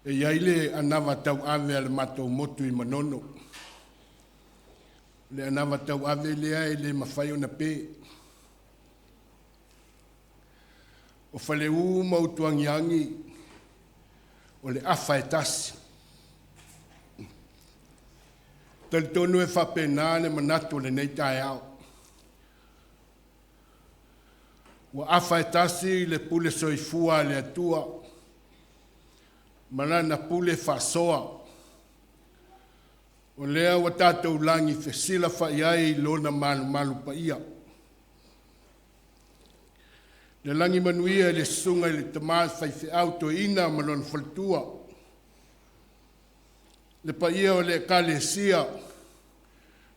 E i ai le anava tauave a le matou motu i Manono. Le anava tauave lea e le mafai ona pe. O Faleu ma Utuagiagi, o le afa e tasi. Talitonu e faapena le manatu o lenei taeao. Ua afa e tasi le pule soifua a le Atua ma lana pule faasoa. O lea ua tatou lagi fesilafai ai i lona malumalu paia. Le lagi manuia i le susuga i le tama faifeau toeaina ma lona faletua, le paia o le Ekalesia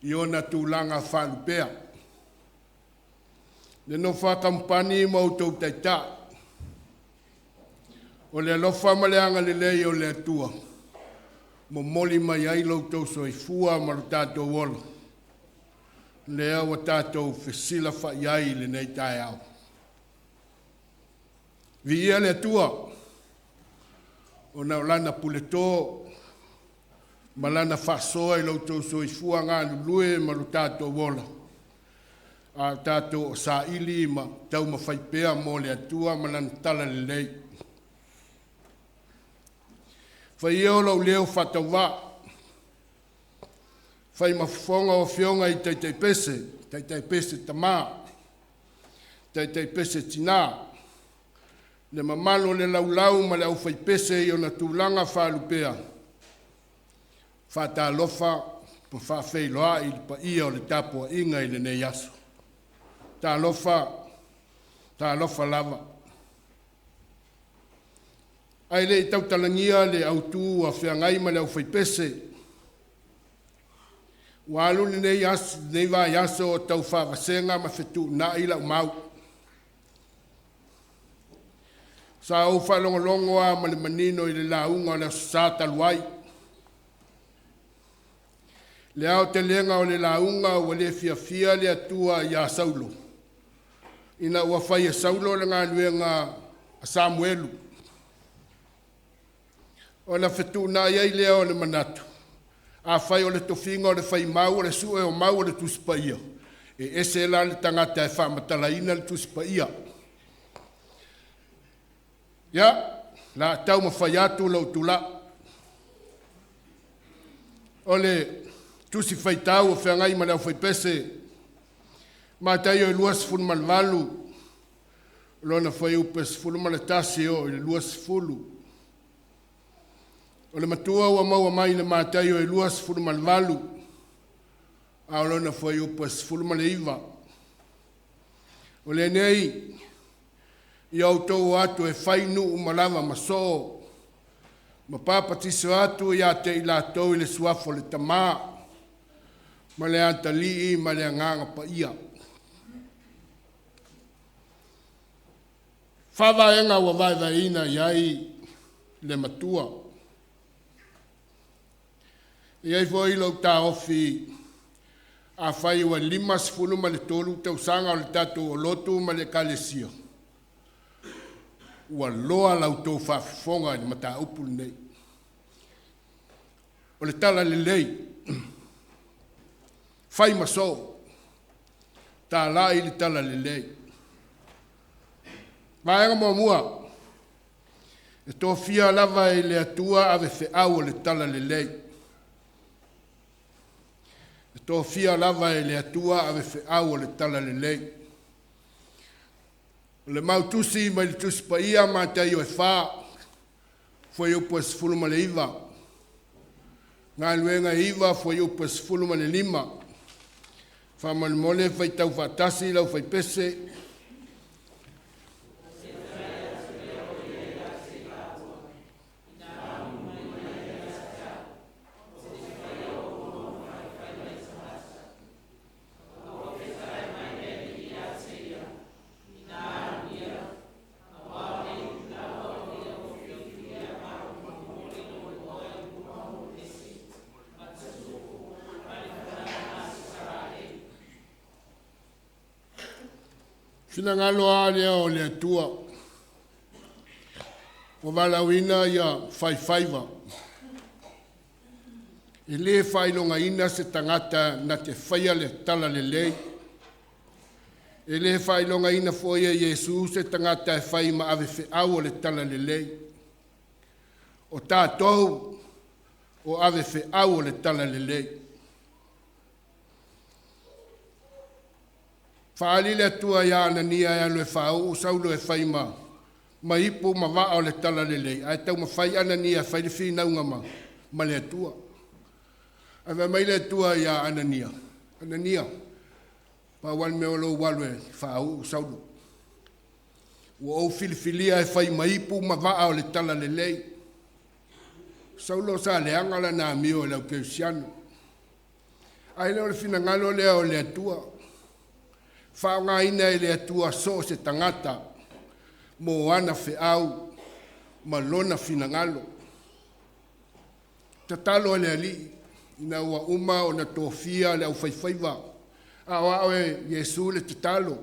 i ona tulaga faalupea. Le nofo a kamupani ma outou taitai, o le alofa ma le agalelei o le Atua momoli mai ai lo outou soifua ma lo tatou ola, lea ua tatou fesilafai ai i lenei taeao. Viia le Atua ona o Lana puleto ma Lana faasoa i lo outou soifua galulue ma lo tatou ola, a o tatou o saili ma taumafai pea mo le Atua ma Lana talalelei. Fai ia o lou leo faatauvaa, fai ma fofoga o afioga i taitaipese, taitaipese tama, taitaipese tina, le mamalu o le laulau ma le aufaipese i ona tulaga faalupea, faatalofa ma faafeiloai i le paia o le tapuaiga i lenei aso. Talofa, talofa lava. Ae le i tautalagia le autu a feagai ma le aufaipese, ua alu lenei aso, lenei vaiaso o tau faavasega ma fetuunai lau mau. Sa ou faalogologo lava ma le manino i le lauga o le Aso Sa talu ai. Le aotelega o le lauga ua le fiafia le Atua ia Saulo, ina ua fai e Saulo le galuega a Samuelu. Ona fetuunai ai lea o le manatu, afai o le tofiga o le faimau o le sue o mau o le Tusi Paia, e ese la le tagata e faamatalaina le Tusi Paia. Ia, o le a taumafai atu lou tulai. O le Tusi Faitau o Feagai ma le Aufaipese, Mataio 28, lona fuaiupu e 11 e oo i le 20. O le matua ua maua mai i le Mataio e 28, a o lona fuaiupu e 19. O lenei, ia outou o atu e fai nuu ma lava ma soo ma papatiso atu ia te i latou i le suafa o le Tama ma le Atalii ma le Agaga Paia. Faavaega ua vaevaeina i ai le matua. E i ai foi lou taofi, afai ua 53 tausaga o le tatou lotu ma le Ekalesia, ua loa la outou faafofoga i le mataupu lenei. O le talalelei, fai ma soo, talai le talalelei. Vaega muamua, e tofia lava e le Atua avefeau o le talalelei. E tofia lava e le Atua avefeau o le talalelei. O le mautusi mai le Tusi Paia Mataio e 4, fuaiupu e 19, Galuega e 9, fuaiupu e 15. Faamolemole faitau faatasi lau faipese. Finagalo lava lea o le Atua Ua valaauina ia faifaiva. E lē faailogaina se tagata na te faia le talalelei. E lē faailogaina foi e Iesu se tagata e fai ma avefeau o le talalelei. O tatou o avefeau o le talalelei. Faaali le Atua ia Anania e alu e faauu Saulo e fai ma ipu ma vaa o le talalelei, ae taumafai Anania e fai le finauga ma le Atua. Ae fai mai le Atua ia Anania, Anania, pau lava le mea o lou alu e faauu Saulo. Ua ou filifilia e fai ma ipu ma vaa o le talalelei. Saulo sa leaga lana amio i le aukerisiano. Ae le o le finagalo lea o le Atua. Faaaogaina e le Atua so o se tagata mo ana feau ma lona finagalo. Tatalo a le Alii ina ua uma ona tofia le aufaifaiva. A o a'o e Iesu le tatalo.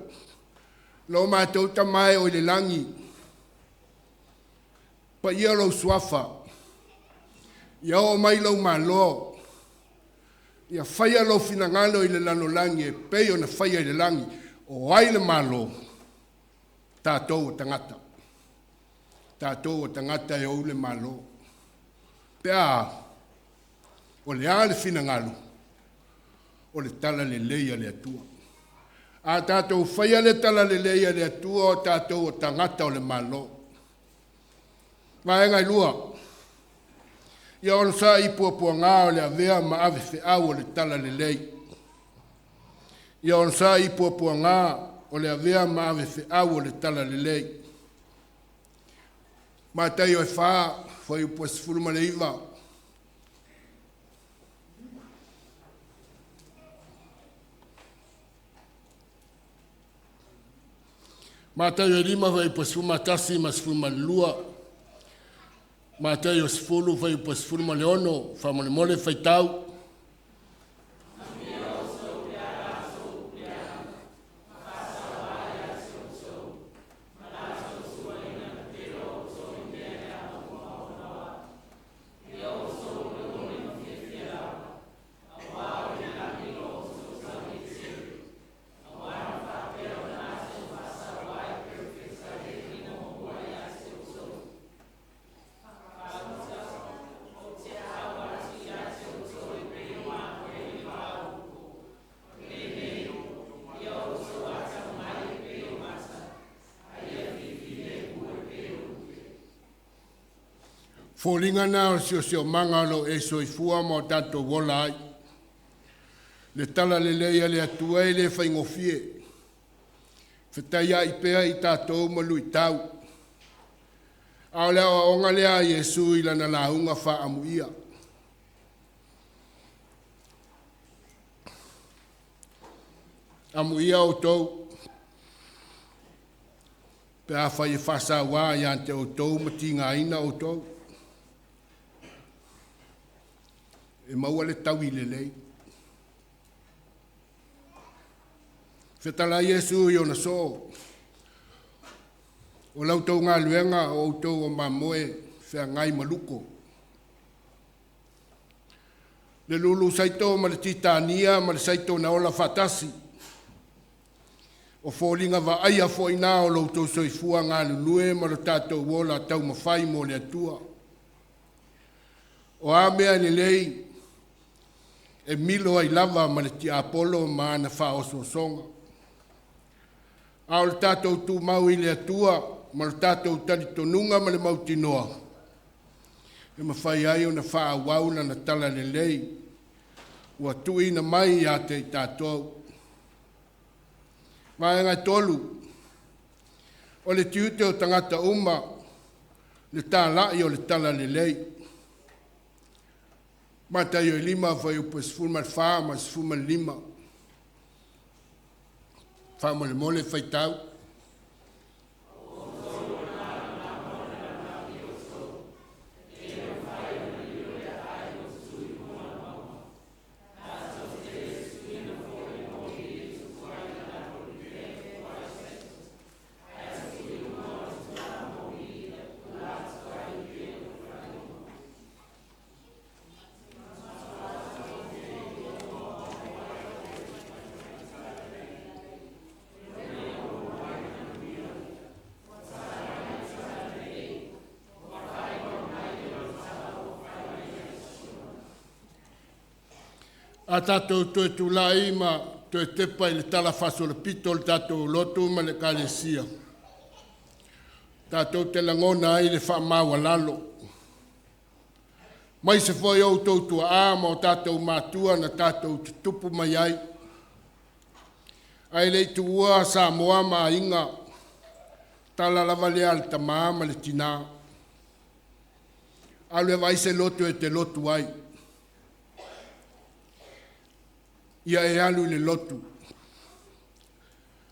Lo matou Tama e o i le lagi, paia lou suafa, ia oo mai lou malo, ia faia lou finagalo i le lalolagi e pei ona faia i le lagi. O ai le Malo? Tatou o tagata. Tatou o tagata e ou le Malo. Pe a, o le a le finagalo, o le talalelei a le Atua. A tatou faia le talalelei a le Atua o tatou o tagata o le Malo. Vaega e lua, ia onosai i puapuagā o le avea ma avefeau o le talalelei. Ia onosai i puapuagā o le avea ma avefeau o le talalelei. Mataio e 4, fuaiupu e 19. Mataio e 5, fuaiupu e 11 ma 12. Mataio 10, fuaiupu e 16, faamolemole faitau. Foliga na o le siosiomaga o lo o e soifua ma o tatou ola ai. Le talalelei a le Atua e le faigofie. Fetaiai pea i tatou ma luitau. A o le aoaoga lea a Iesu i lana lauga faaamuia. Amuia outou pe afai e faasauā ia te outou ma tigaina outou. E maua le taui lelei. Fetalai Iesu i ona soo. O la outou galuega o outou o mamoe feagai ma luko. Le lulu saito ma le titania ma le saito na ola faatasi. O foliga vaaia foi na o lo outou soifua galulue ma lo tatou ola taumafai mo le Atua. O a mea lelei e milo ai lava ma le tiapolo ma ana faaosoosoga. A o le tatou tumau i le Atua ma le tatou talitonuga ma le mautinoa, e mafai ai ona faaauau lana talalelei ua tuuina mai ia te i tatou. Vaega 3, o le tiute o tagata uma, le talai o le talalelei. Mataio e 5, fuaiupu e 14 ma 15. Faamolemole faitau. A tatou toe tulai ma toe tepa i le talafaasolopito o le tatou lotu ma le Ekalesia, tatou te lagona ai le faamaualalo, aemaise foi o outou tuaa ma o tatou matua na tatou tutupu mai ai, ae le i tuua Samoa ma Aiga, tala lava lea a le tama ma le tina, alu e vaai se lotu e te lotu ai, ia e alu i le lotu. O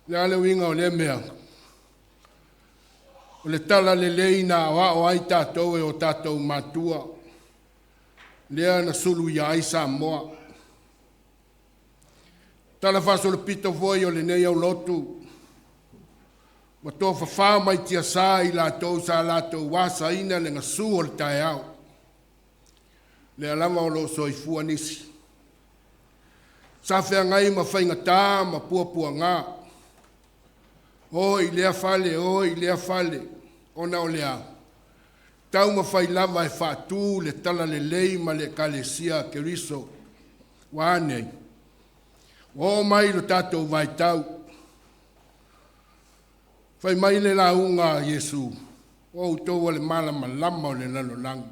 le a le uiga o lea mea? O le talalelei na aoao ai tatou e o tatou matua, lea na suluia ai Samoa. Talafaasolopito foi o lenei aulotu, ua tofafa mai tiasa i latou sa latou asaina le gasu o le taeao, lea lava o lo o soifua nisi sa feagai ma faigata ma puapuaga, o i lea fale, o i lea fale, ona o le a? Taumafai lava e faatu le talalelei ma le Ekalesia a Keriso. Ua a nei? Ua oo mai lo tatou vaitau, fai mai le lauga a Iesu, o outou o le malamalama o le lalolagi.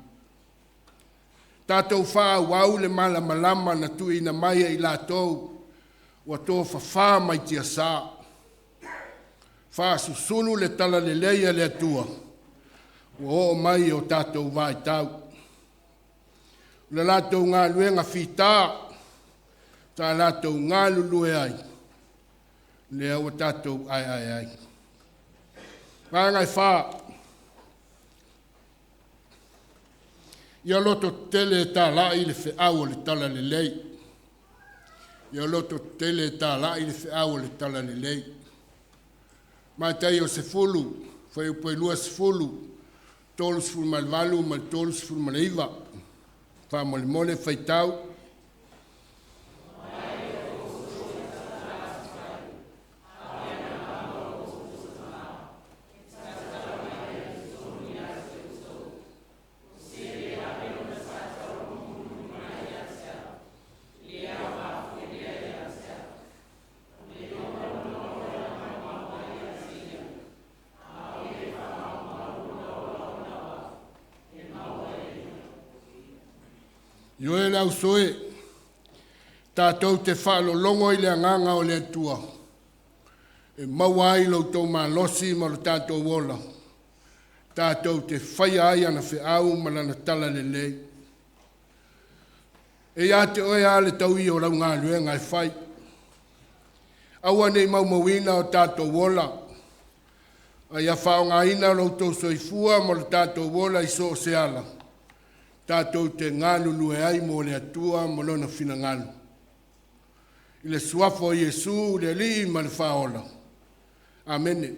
Tatou faaauau le malamalama na tuuina mai e i latou ua tofafa mai tiasa, faasusulu le talalelei a le Atua ua oo mai i o tatou vaitau. O le latou galuega fita sa latou galulue ai, lea ua tatou aeae ai. Vaega e 4, ia lototetele e talai le feau o le talalelei. Ia lototetele e talai le feau o le talalelei. Mataio 10, fuaiupu e 20, 38 ma le 39. Faamolemole faitau. Ioe le ausoe, tatou te faalologo i le agaga o le Atua e maua ai lo outou malosi ma lo tatou ola, tatou te faia ai ana feau ma lana talalelei. E ia te oe lava le tauia o lau galuega e fai. Aua ne i maumauina o tatou ola, a ia faaaogaina lo outou soifua ma lo tatou ola i so o se ala, tatou te galulue ai mo le Atua ma Lona finagalo. I le suafa o Iesu le Alii ma le Faaola. Amene.